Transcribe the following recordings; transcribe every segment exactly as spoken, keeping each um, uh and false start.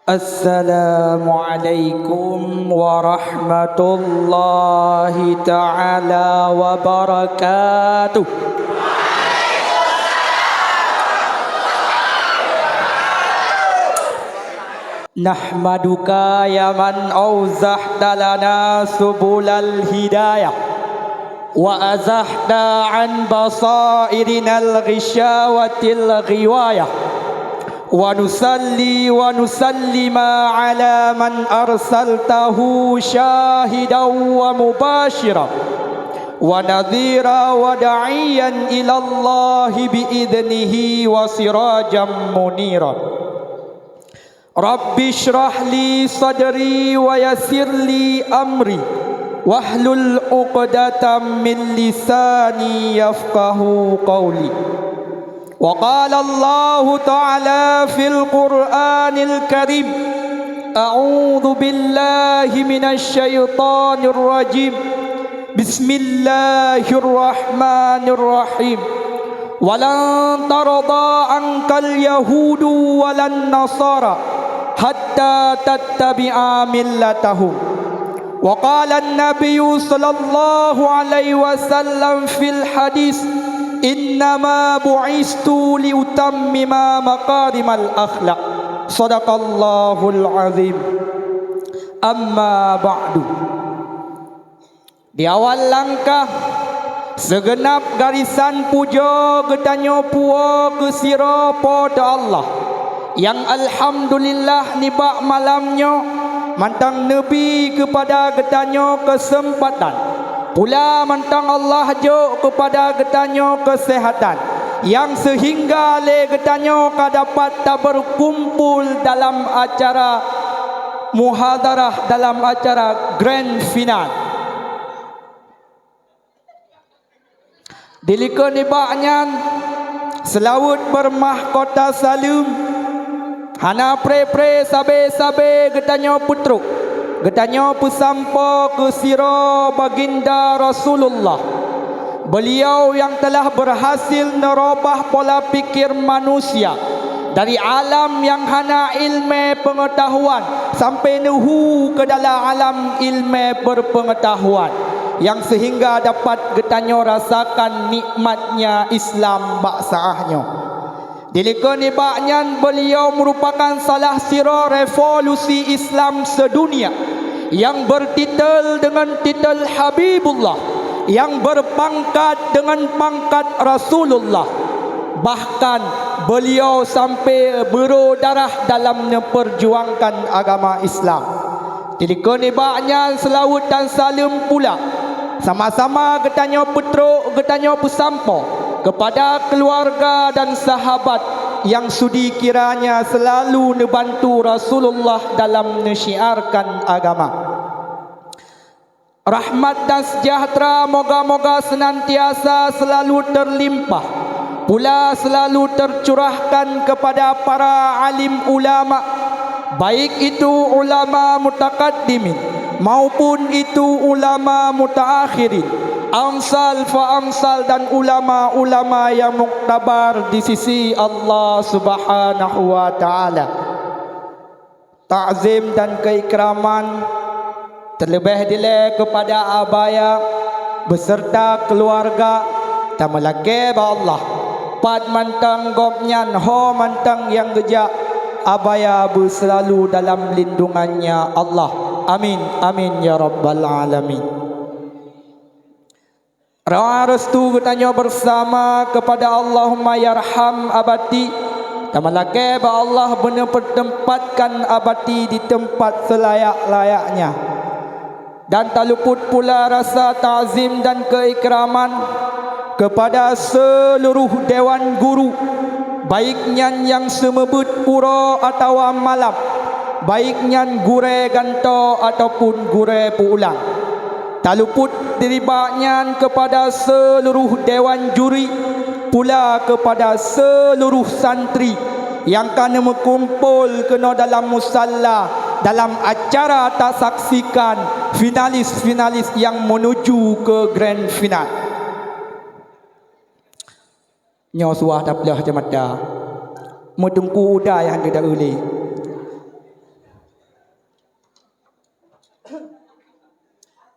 Assalamualaikum warahmatullahi taala wabarakatuh. Nahmaduka ya man auzahta lana subulal hidayah wa azahta an basairinal ghisyawatil ghiwayah. Wa nusalli wa nusallima ala man arsaltahu syahidan wa mubasyiran wa nadhira wa da'iyan ilallahi bi idhnihi wa sirajan munira. Rabbi shrah li sadri wa yassir li amri wahlul uqdatam min lisani yafqahu qawli. Wa qala Allahu ta'ala fil Qur'anil Karim, a'udzu billahi minasy syaithanir rajim. Bismillahirrahmanirrahim. Walan tarda ankal yahudu walan nasara hatta tattabi'a millatahum. Wa qala an-nabiyyu sallallahu alaihi wasallam fil hadis, "Innama bu'istu liutammima makarimal akhlak." Sadaqallahul azim. Amma ba'du. Di awal langkah, seugeunab garisan pujoe geutanyoe puwoe keu sidroe Po teu Allah, nyang alhamdulillah nibak malam nyoe mantong neubi keupada geutanyoe keuseumpatan, pula mantong Allah jok keupada geutanyoe keuseuhatan, nyang seuhingga lé geutanyoe ka dapat tabeukumpul dalam acara muhadarah dalam acara grand final. Dilikot nibak nyan, seulaweuet beureumoh kota saleuem, hana pré-pré sabe-sabe geutanyoe peutrok, geutanyoe peusampoe keu sidroe baginda Rasulullah. Beuliau nyang teulah beurhasil neurobah pola pikir manusia dari alam nyang hana iéleumé peungeutahuan sampoe neuhu keu dalam alam iéleumé beupeungeutahuan, nyang seuhingga dapat geutanyoe rasakan nikmatnya Islam bak saát nyoe. Dilikot nibak nyan, beuliau meurupakan salah sidroe revolusi Islam seudunia nyang beurtitel deungon titel Habibullah, nyang beurpangkat deungon pangkat Rasulullah. Bahkan, beuliau sampoe beurô darah dalam neupeurjuangkan agama Islam. Dilikot nibak nyan, seulaweuet dan saleuem pula sama-sama geutanyoe peutrok, geutanyoe peusampoe keupada keuluwarga dan sahabat nyang sudi kiranya seulalu neubantu Rasulullah dalam neusyiarkan agama. Rahmat dan seujahteura moga-moga seunantiasa seulalu teulimpah pula seulalu teucurahkan keupada para alim ulama, baik itu ulama mutakaddimin maupun itu ulama mutaakhirin, amsal fa amsal, dan ulama-ulama nyang muktabar di sisi Allah Subhanahu wa Ta'ala. Takzim dan keuikraman teuleubeh dilée keupada Abaya beuseurta keuluwarga, tameulakée bak Allah, pat mantong gobnyan ho mantong nyang geujak, Abaya beuseulalu dalam lindungan-Nya Allah. Amin, amin, ya rabbal alamin. Doa restu geutanyoe beusama keupada Allahumma yarham abati. Tameulakée bak Allah beuneupeuteumpatkan abati di teumpat seulayak-layaknya. Dan taluput pula rasa takzim dan keuikraman keupada seuluruh dewan guru, baik nyan nyang seumeubeuet uroe atawa malam, baik nyan gurée gantoe ataupun gurée peu-ulang. Taluput nibak nyan keupada seuluruh dewan juri, pula keupada seuluruh santri nyang ka neumeukumpol keunoe dalam musalla dalam acara tasaksikan finalis-finalis nyang meunuju keu grand final. Nyoe suah tapeuleueh ceumata, meuteungku uda nyang teuda ulée.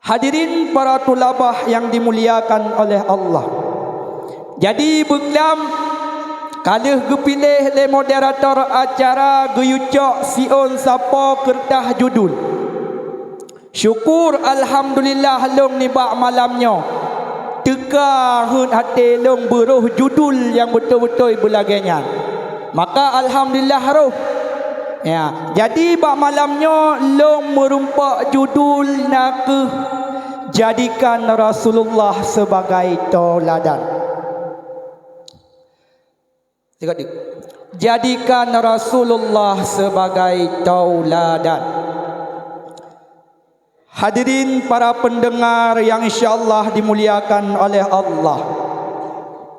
Hadirin para tulabah yang dimuliakan oleh Allah. Jadi beuklam ka lheueh geupiléh lé moderator acara geuyue cok siôn sapo keureutah judul. Syukur alhamdulillah lôn nibak malam nyoe teuka heuet até lôn beuroh judul nyang beutôi-beutôi beulagée nyan. Maka alhamdulillah roh. Ya, jadi bak malam nyoe lôn meurumpok judul nakeuh Jadikan Rasulullah Sebagai Tauladan. Tiga, tiga. Jadikan Rasulullah sebagai tauladan. Hadirin para pendengar yang insya Allah dimuliakan oleh Allah.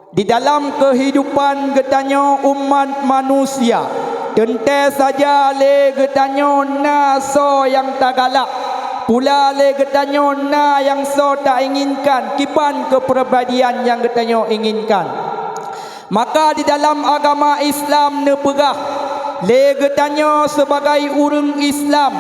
Di dalam kehidupan geutanyoe umat manusia, teuntée saja lé geutanyoe na soe nyang tagalak, pula lé geutanyoe na nyang soe tainginkan, kiban keupribadian nyang geutanyoe inginkan. Maka di dalam agama Islam neupeugah, lé geutanyoe sebagai ureuëng Islam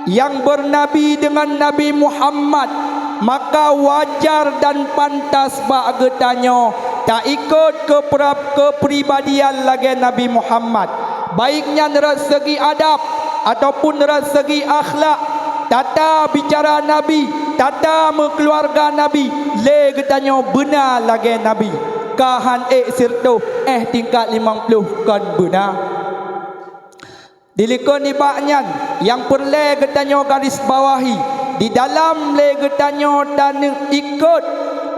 nyang beunabi deungon Nabi Muhammad, maka wajar dan pantas bak geutanyoe taikot keuprab-, keupribadian lagée Nabi Muhammad, baik nyan rot segi adab ataupun rot segi akhlak, tata bicara Nabi, tata meukeuluwarga Nabi, lé geutanyoe beuna lagée Nabi. Ka han ék sireutôh, éh tingkat limong ploh kon beuna. Dilikot nibak nyan, nyang peureulée geutanyoe garis bawahi, di dalam lé geutanyoe taneuk ikot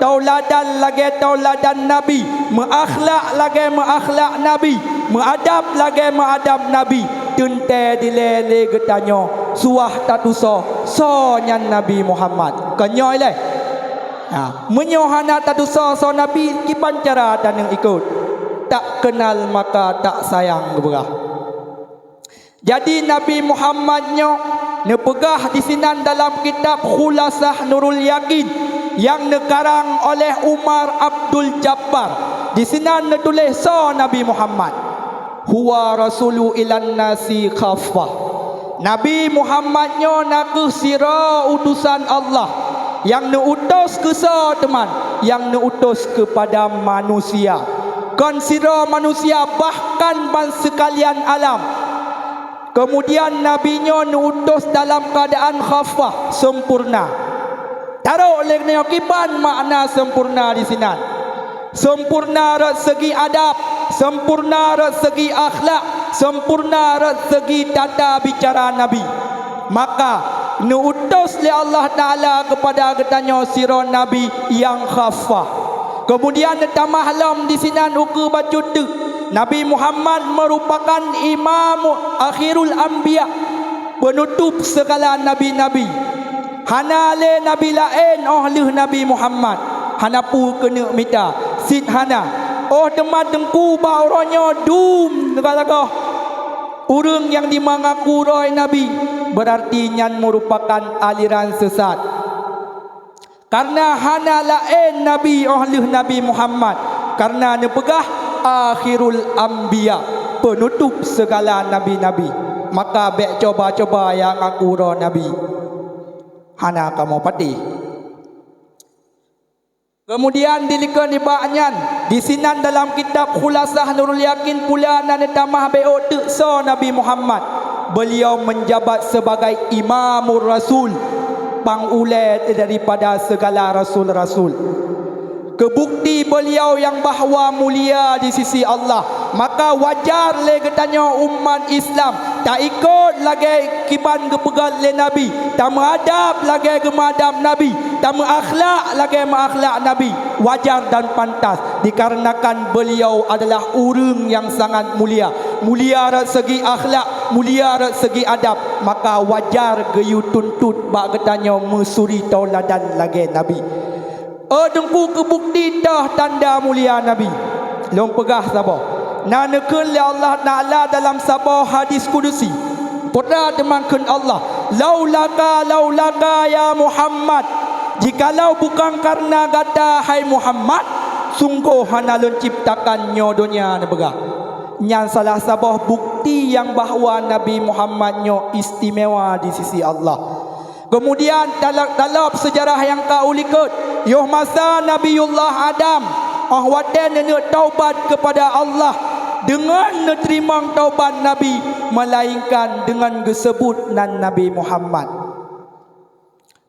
tauladan lagée tauladan Nabi, meuakhlak lagée meuakhlak Nabi, meuadab lagée meuadab Nabi, teuntée dilée lé geutanyoe suwah tatusoe soe nyan Nabi Muhammad. Kon nyoe ilée? Ha, meunyoe hana tatusoe soe Nabi, kiban cara taneuk ikot? Tak kenal maka tak sayang geupeugah. Jadi Nabi Muhammad nyoe neupeugah disinan dalam kitab Khulasah Nurul Yakin nyang neukarang oleh Umar Abdul Jabbar. Disinan neutuléh soe Nabi Muhammad. Huwa rasulu ilan nasi khaffah. Nabi Muhammad nyoe nakeuh sidroe utosan Allah nyang neuutos keu soe teuma, nyang neuutos keupada manusia. Kon sidroe manusia, bahkan ban seukalian alam. Keumudian Nabi nyoe neuutos dalam keuadaan khaffah, sempurna. Tarok lé nyoe kiban makna sempurna disinan. Sempurna rot segi adab, sempurna rot segi akhlak, sempurna rot segi tata bicara Nabi. Maka, neuutos lé Allah Taala keupada geutanyoe sidroe Nabi nyang khaffah. Keumudian neutamah lom disinan ukeue bacut teuk, Nabi Muhammad meurupakan imam akhirul anbiya, peunutôp seugala nabi-nabi. Hana lé nabi laén óh lheueh Nabi Muhammad, hana peue keuneuk mita, cit hana. Óh teuma teungku bak uroe nyoe dum neugalagah ureuëng nyang jimeungaku droe nabi, beurarti nyan meurupakan aliran seusat. Kareuna hana laén nabi óh lheueh Nabi Muhammad, kareuna neupeugah akhirul anbiya, peunutôp seugala nabi-nabi. Maka bék cuba-cuba nyang ngaku droe nabi. Hana kamoe patéh. Keumudian dilikot nibak nyan, disinan dalam kitab Khulasah Nurul Yakin pula na neutamah bék teuk soe Nabi Muhammad. Beuliau meujabat seubagai Imamur Rasul, pang ulée daripada seugala rasul-rasul. Keubukti beuliau nyang bahwa mulia di sisi Allah, maka wajar lé geutanyoe umat Islam taikot lagée kiban geupeugét lé Nabi, tameuadab lagée geumeuadab Nabi, tameuakhlak lagée meuakhlak Nabi, wajar dan pantas, dikarenakan beuliau adalah ureuëng nyang sangat mulia, mulia rot seugi akhlak, mulia rot seugi adab, maka wajar geuyue tuntot bak geutanyoe meusuri tauladan lagée Nabi. Oh Teungku, keubukti toh tanda mulia Nabi. Lôn peugah saboh. Na neukheun lé Allah Taala dalam saboh hadis kudusi. Peue teuma kheun Allah, "Laulaka, laulaka ya Muhammad." Jikalau bukon kareuna gata, hai Muhammad, sunggoh hana lôn ciptakan nyoe donya, neupeugah. Nyan salah saboh bukti nyang bahwa Nabi Muhammad nyoe istimewa di sisi Allah. Keumudian tala-, talop seujarah nyang ka ulikot, yoh masa Nabiullah Adam, óh watée neuneuk taubat keupada Allah, deungon neuteurimong taubat Nabi, meulainkan deungon geuseubut nan Nabi Muhammad.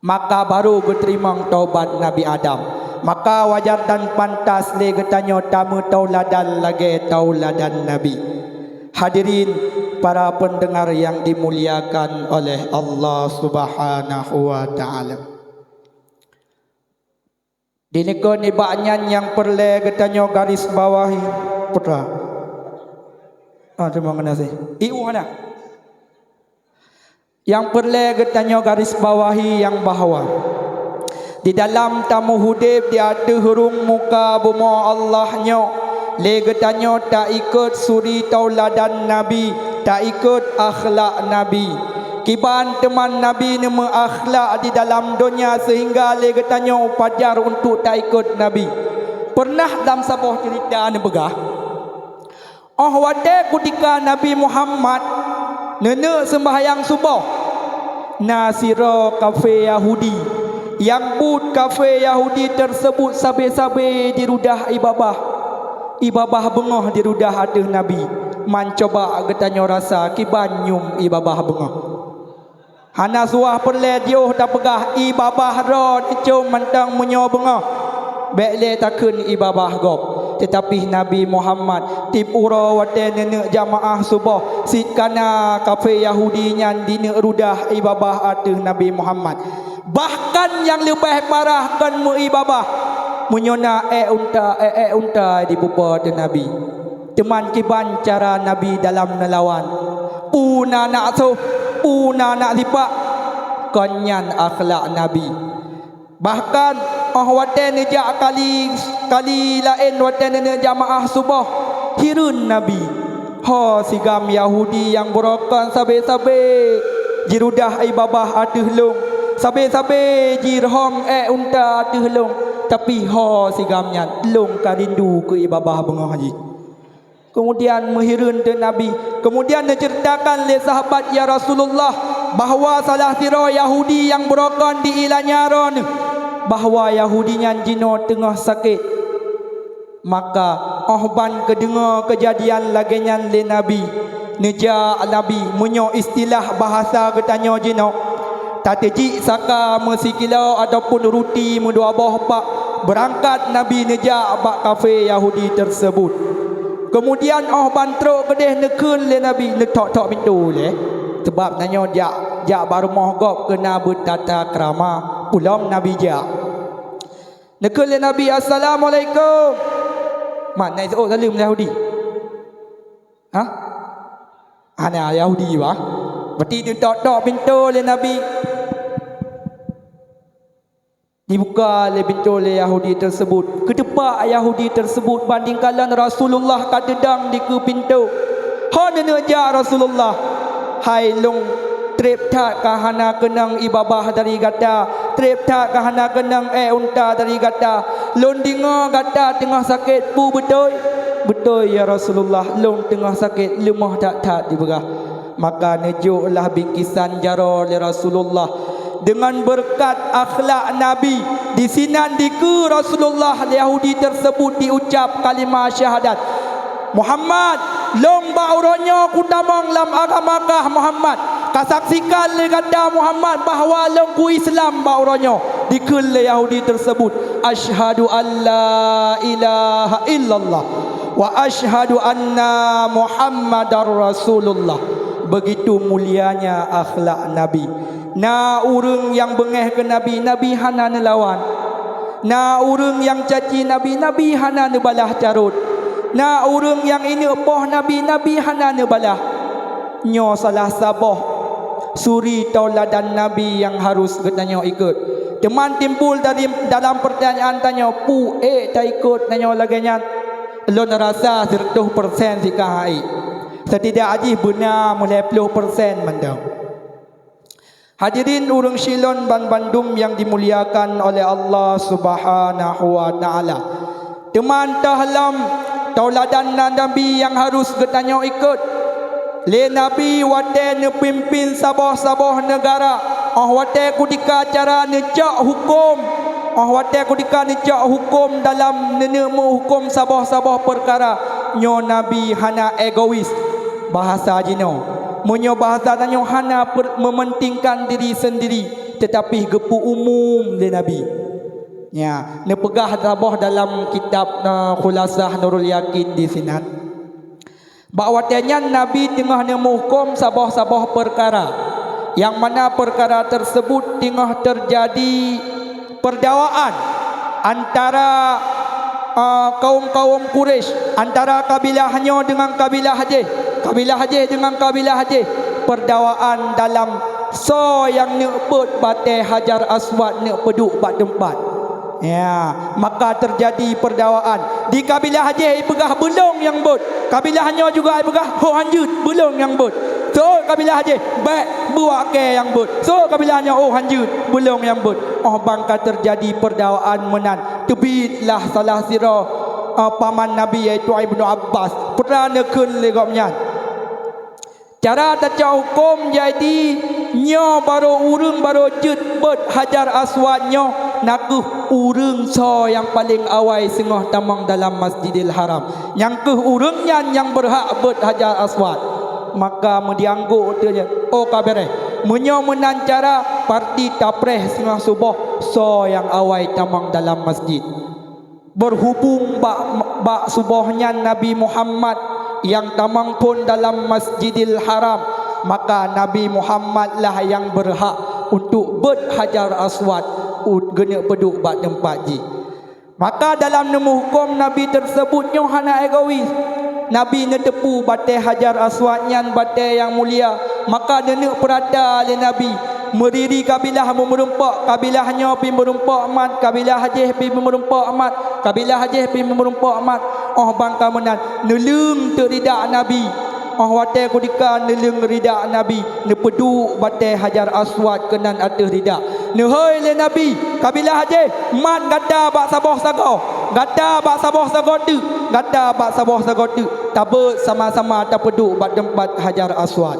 Maka barô geuteurimong taubat Nabi Adam. Maka wajar dan pantas lé geutanyoe tameutouladan lagée touladan Nabi. Hadirin para pendengar yang dimuliakan oleh Allah Subhanahu wa Ta'ala. Di nikeue nibak nyan nyang peureulée geutanyoe garis bawahi, putra. Ah, terima kasih. Ibu mana? Nyang peureulée geutanyoe garis bawahi nyang bahwa di dalam tameuhudeb di ateueh rhueng muka bumoe Allah nyoe, lé geutanyoe taikot suri touladan Nabi, taikot akhlak Nabi. Kiban teuma Nabi neumeuakhlak di dalam donya seuhingga lé geutanyoe pajar untuk taikot Nabi. Peureunah lam saboh ceurita neupeugah, óh watée kutika Nabi Muhammad neuneuk seumbahyang suboh, na sidroe kafé Yahudi nyang buet kafé Yahudi teuseubut sabe-sabe jirudah ié babah. Ié babah beungoh jirudah ateueh Nabi. Man cuba geutanyoe rasa kiban nyoe ié babah beungoh. Hana suah peureulée jiôh tapeugah ié babah droe teucom mantong meunyoe beungoh. Bék lé takheun ié babah gob. Teutapi Nabi Muhammad tieb uroe watée neuneuk jamaah suboh, cit kana kafé Yahudi nyan jineuk rudah ié babah ateueh Nabi Muhammad. Bahkan nyang leubeh parah kon meu-ié babah, meunyoe na ék unta, ék-ék unta jipeupo ateueh Nabi. Teuma kiban cara Nabi dalam neulawan, peue na nak sôh, peue na nak sipak, kon nyan akhlak Nabi. Bahkan óh watée neujak kali, kali laén watée neuneuk jamaah suboh, hireuen Nabi. Ho sigam Yahudi nyang beurokon sabe-sabe jirudah ié babah ateueh lôn, sabe-sabe jirhom ék unta ateueh lôn, tapi ho sigam nyan lôn ka rindu keu ié babah beungoh jih. Keumudian meuhireuen teuk Nabi. Keumudian neuceuritakan lé sahabat, "Ya Rasulullah, bahwa salah sidroe Yahudi nyang beurokon di iéleumnyoe droeneuh, bahwa Yahudi nyan jinoe teungoh sakét." Maka óh ban geudeungoe keujadian lagée nyan lé Nabi, neujak Nabi, meunyoe istilah bahasa geutanyoe jinoe, tateujik saka meusikilo ataupun ruti meudua boh bak, beurangkat Nabi neujak bak kafé Yahudi teuseubut. Keumudian óh ban trok keudeh neukheun lé Nabi, neuthok-thok pintoe lé, sabab tanyoe jak, jak bak rumoh gob keunan beutata keurama, peulom Nabi jak. Neukheun lé Nabi, "Assalamualaikum." Mat, na iseuôt saleuem Yahudi? Hah? Hana Yahudi bah. Berarti neuthok-thok pintoe lé Nabi. Dibuka lé pintoe lé Yahudi teuseubut. Keuteupak Yahudi teuseubut banding kalon Rasulullah ka teudong dikeue pintoe. Ho neuneuk jak Rasulullah. Hai lôn, treb that ka hana keunong ié babah dari gata, treb that ka hana keunong ék unta dari gata. Lôn deungoe gata teungoh sakét, peue beutôi? Beutôi, ya Rasulullah, lôn teungoh sakét, leumoh that-that jipeugah. Maka neujok lah bingkisan jaroe lé Rasulullah. Deungon beureukat akhlak Nabi, disinan dikeue Rasulullah Yahudi teuseubut diucap kalimah syahadat. Muhammad, lôn bak uroe nyoe kutamong lam agama kah Muhammad. Kasaksikan lé gata Muhammad bahwa lôn ku Islam bak uroe nyoe. Dikheun lé Yahudi teuseubut, "Asyhadu an la ilaha illallah wa asyhadu anna Muhammadar Rasulullah." Begitu mulianya akhlak Nabi. Na ureuëng nyang beungéh keu Nabi, Nabi hana neulawan. Na ureuëng nyang caci Nabi, Nabi hana neubalah carôt. Na ureuëng nyang ineuk poh Nabi, Nabi hana neubalah. Nyoe salah saboh suri tauladan Nabi nyang harus geutanyoe ikot. Teuma timbul dari dalam peurtanyaan tanyoe, peue ék taikot tanyoe lagée nyan? Lôn rasa sireutoh persen sikaha ék. Setidak jih beuna meulhée ploh persen mantong. Hadirin ureuëng syedara lôn banmandum nyang dimuliakan oleh Allah Subhanahu wa Ta'ala. Teuma toh lom tauladan Nabi nyang harus geutanyoe ikot. Lé Nabi watée neupimpin saboh-saboh neugara, Óh watée kutika cara neucok huköm, óh watée kutika neucok huköm dalam neuneuk meuhuköm saboh-saboh peukara, nyoe Nabi hana egois. Bahasa jinoe, meunyoe bahasa tanyoe, hana per-, mementingkan diri sendiri, teutapi geupeu umum lé Nabi. Nya, neupeugah saboh dalam kitab, eh, Khulasah Nurul Yakin di sinan. Bak watée nyan Nabi teungoh neumeuhuköm saboh-saboh peukara, nyang mana peukara teuseubut teungoh teujadi peurdawaan antara, eh, kaum-kaum Quraisy, antara kabilah nyoe deungon kabilah jéh, kabilah jéh deungon kabilah jéh, peurdawaan dalam soe nyang neuk beuet batée Hajar Aswad neuk peuduek bak teumpat. Ya, maka teujadi peurdawaan. Di kabilah jéh ipeugah, "Beulông nyang beuet." Kabilah nyoe juga ipeugah, "Ho han jeuet, beulông nyang beuet." Seuôt kabilah jéh, "Bék, beuwak kée nyang beuet." Seuôt kabilah nyoe, "Oh, han jeuet, beulông nyang beuet." Óh ban ka teujadi peurdawaan meunan, teubiet lah salah sidroe, eh, paman Nabi, yaitu Ibnu Abbas. Peue neukheun lé gobnyan? Cara tacok huköm, jadi nyoe barô ureuëng barô jeuet beuet Hajar Aswad nyoe, na kheueh ureuëng soe nyang paleng awai singoh tamong dalam Masjidil Haram. Nyang kheueh ureuëng nyan nyang beurhak beuet Hajar Aswad. Maka meudianggok teuh nyan, "Oh, ka béréh. Meunyoe meunan cara, parti tapreh singoh suboh soe nyang awai tamong dalam masjid." Berhubung bak, bak suboh nyan Nabi Muhammad nyang tamong phon dalam Masjidil Haram, maka Nabi Muhammad lah nyang beurhak untuk beuet Hajar Aswad, u-, geuneuk peuduek bak teumpat jih. Maka dalam neumeuhuköm Nabi teuseubut nyoe hana egois. Nabi neuteupeue batée Hajar Aswad nyan batée nyang mulia, maka neuneuk peurata lé Nabi. Meuriri kabilah meureumpok, kabilah nyoe pih meureumpok mat, kabilah jéh pih meureumpok mat, kabilah jéh pih meureumpok mat. Óh ban ka meunan, neuleueng teuk ridak Nabi. Óh watée kutika neuleueng ridak Nabi, neupeuduek batée Hajar Aswad keunan ateueh ridak. Neuhôi lé Nabi, "Kabilah jéh, mat gata bak saboh sagoe, gata bak saboh sagoe teuk, gata bak saboh sagoe teuk, tabeuet sama-sama tapeuduek bak teumpat Hajar Aswad."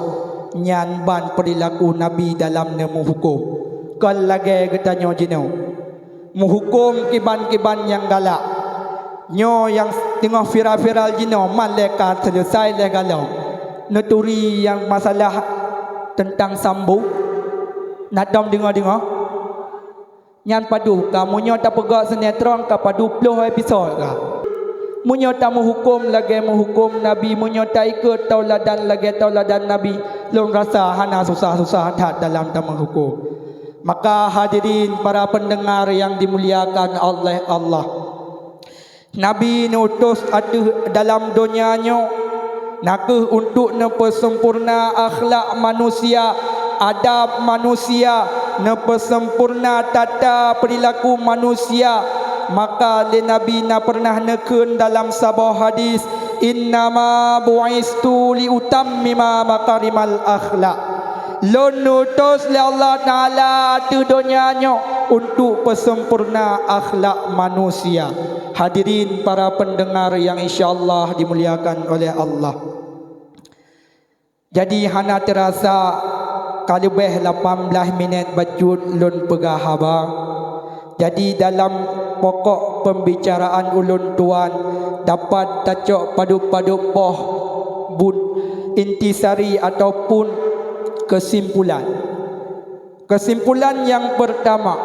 Nyan ban peurilaku Nabi dalam neumeuhuköm. Kon lagée geutanyoe jinoe, meuhuköm kiban-kiban nyang galak. Nyoe nyang teungoh viral-viral jinoe, man lé ka seuleusai lhée galom. Neuturi nyang masalah teuntang Sambo, na tom deungoe-deungoe? Nyan padub ka, meunyoe tapeugét sinetron ka padub ploh episod ka. Meunyoe tameuhuköm lagée meuhuköm Nabi, meunyoe taikot tauladan lagée tauladan Nabi, lôn rasa hana susah-susah that dalam tameuhuköm. Maka hadirin para pendengar yang dimuliakan oleh Allah, Nabi neuutus ateueh dalam donya nyoe na kheueh untuk neupeusempurna akhlak manusia, adab manusia, neupeusempurna tata peurilaku manusia. Maka lé Nabi na pernah neukheun dalam saboh hadis, "Innama bu'istu liutammima makarimal akhlak." Lôn neuutus lé Allah Taala ateueh donya nyoe untuk peusempurna akhlak manusia. Hadirin para pendengar yang insya Allah dimuliakan oleh Allah. Jadi hana teurasa ka leubeh lapan blaih minét bacut lôn peugah haba. Jadi dalam pokok pembicaraan ulôn tuan dapat tacok padub-padub boh buet intisari ataupun keusimpulan. Keusimpulan nyang peurtama,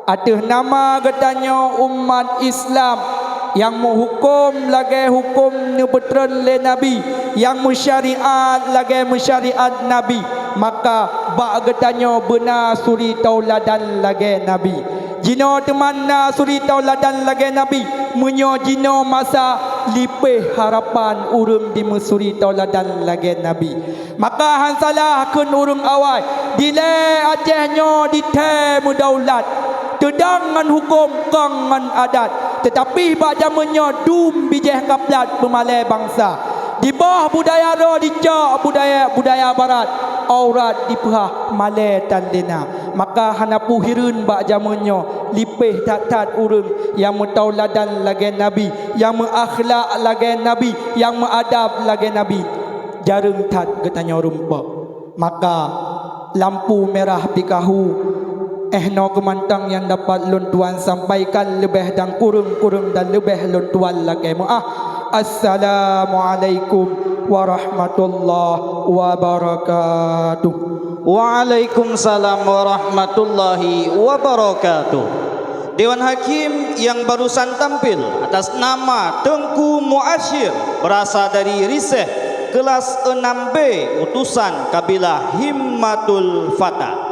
ateueh nama geutanyoe umat Islam nyang meuhuköm lagée huköm neupeutreun lé Nabi, nyang meusyariat lagée meusyariat Nabi, maka bak geutanyoe beuna suri tauladan lagée Nabi. Jinoe teuma na suri tauladan lagée Nabi, meunyoe jinoe masa lipéh harapan ureuëng dimeusuri tauladan lagée Nabi. Maka han salah kheun ureuëng awai, dilée Aceh nyoe dithée meudaulat, teudong ngon huköm kong ngon adat, teutapi bak jamén nyoe dum bijéh kaplat peumalée bansa. Diboh budaya droe dicok budaya, budaya barat, aurat dipeuhah malée tan lé na. Maka hana peue hireuen bak jamén nyoe lipéh that-that ureuëng nyang meutauladan lagée Nabi, nyang meuakhlak lagée Nabi, nyang meuadab lagée Nabi. Jareueng that geutanyoe rumpok. Maka Lampu merah pikahu. Eh, noe keumantong nyang dapat lôn tuan sampaikan leubeh dan kureueng-kureueng dan leubeh lôn tuan lakée meu'ah. Assalamualaikum warahmatullahi wabarakatuh. Waalaikumsalam warahmatullahi wabarakatuh. Dewan Hakim yang barusan tampil atas nama Teungku Muasyir, berasal dari Riseh, kelas enam B, utusan kabilah Himmatul Fata.